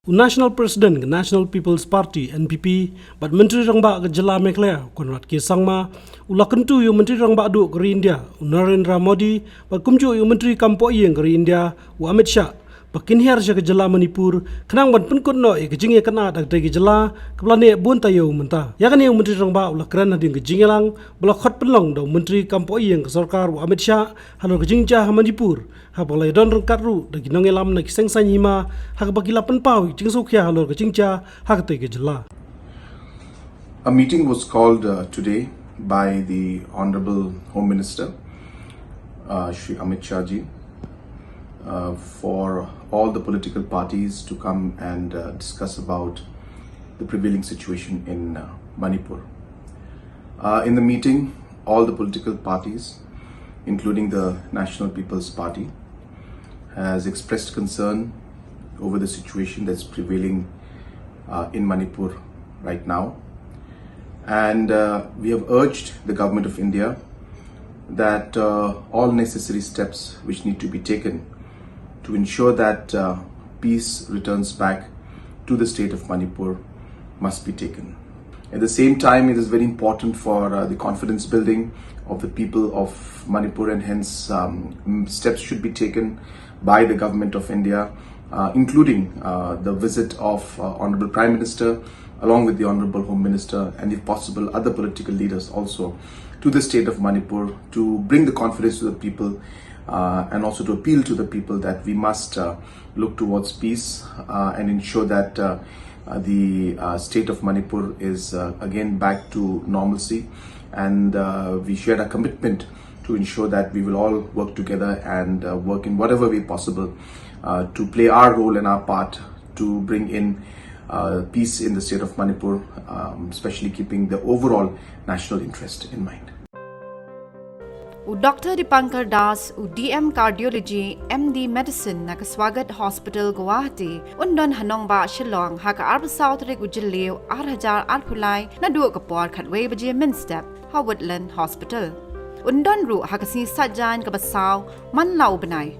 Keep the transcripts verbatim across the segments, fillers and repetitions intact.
U National President ka National People's Party, N P P, bad Myntri Rangbah ka Jylla Meghalaya, Conrad K Sangma, u la kyntu ïa u Myntri Rangbah duh ka ri India, u Narendra Modi, bad kumjuh ïa u Myntri Kam Pohïing ka ri India, u Amit Shah, ba kin hiar sha ka jylla Manipur, khnang ban pynkut noh ïa ka jingïakynad ha katei ka jylla, kaba la neh bun taïew mynta. Ïa kane u Myntri Rangbah u la kren hadien ka jingïalang ba la khot pynlong da u Myntri Kam Pohïing ka sorkar u Amit Shah halor ka jingjia ha Manipur, ha kaba la ïadon ryngkat ruh da ki nongïalam na ki seng saiñ hima, ha kaba ki la pynpaw ïa ka jingsngewkhia halor ka jingjia ha katei ka jylla. A meeting was called uh, today by the Honorable Home Minister, uh, Shri Amit Shah ji, uh, for all the political parties to come and uh, discuss about the prevailing situation in uh, Manipur. Uh, in the meeting, all the political parties, including the National People's Party, has expressed concern over the situation that's prevailing uh, in Manipur right now. And uh, we have urged the Government of India that uh, all necessary steps which need to be taken to ensure that uh, peace returns back to the state of Manipur must be taken. At the same time, it is very important for uh, the confidence building of the people of Manipur, and hence um, steps should be taken by the Government of India, uh, including uh, the visit of uh, Honorable Prime Minister, along with the Honorable Home Minister, and if possible, other political leaders also, to the state of Manipur to bring the confidence to the people uh, and also to appeal to the people that we must uh, look towards peace uh, and ensure that uh, uh, the uh, state of Manipur is uh, again back to normalcy. And uh, we shared a commitment to ensure that we will all work together and uh, work in whatever way possible uh, to play our role and our part to bring in uh, peace in the state of Manipur, um, especially keeping the overall national interest in mind. U Doctor Dipankar Das, u D M Cardiology, M D Medicine na ka Swagat Hospital, Guwahati, un don ha nongbah Shillong ha ka arphew saw tarik u Jylliew ar hajar arphew lai naduh ka por khatwei baje mynstep ha Woodland Hospital. Un don ruh ha ka sngi Saitjaiñ kaba saw man la u bnai.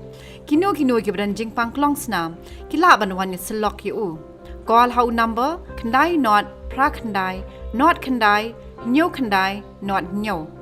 Kino kino kiba don jingpang klong snam ki lah ban wan ïasyllok ïa u. Call ha u number khyndai nod phra khyndai nod khyndai hynñiew khyndai nod hynñiew.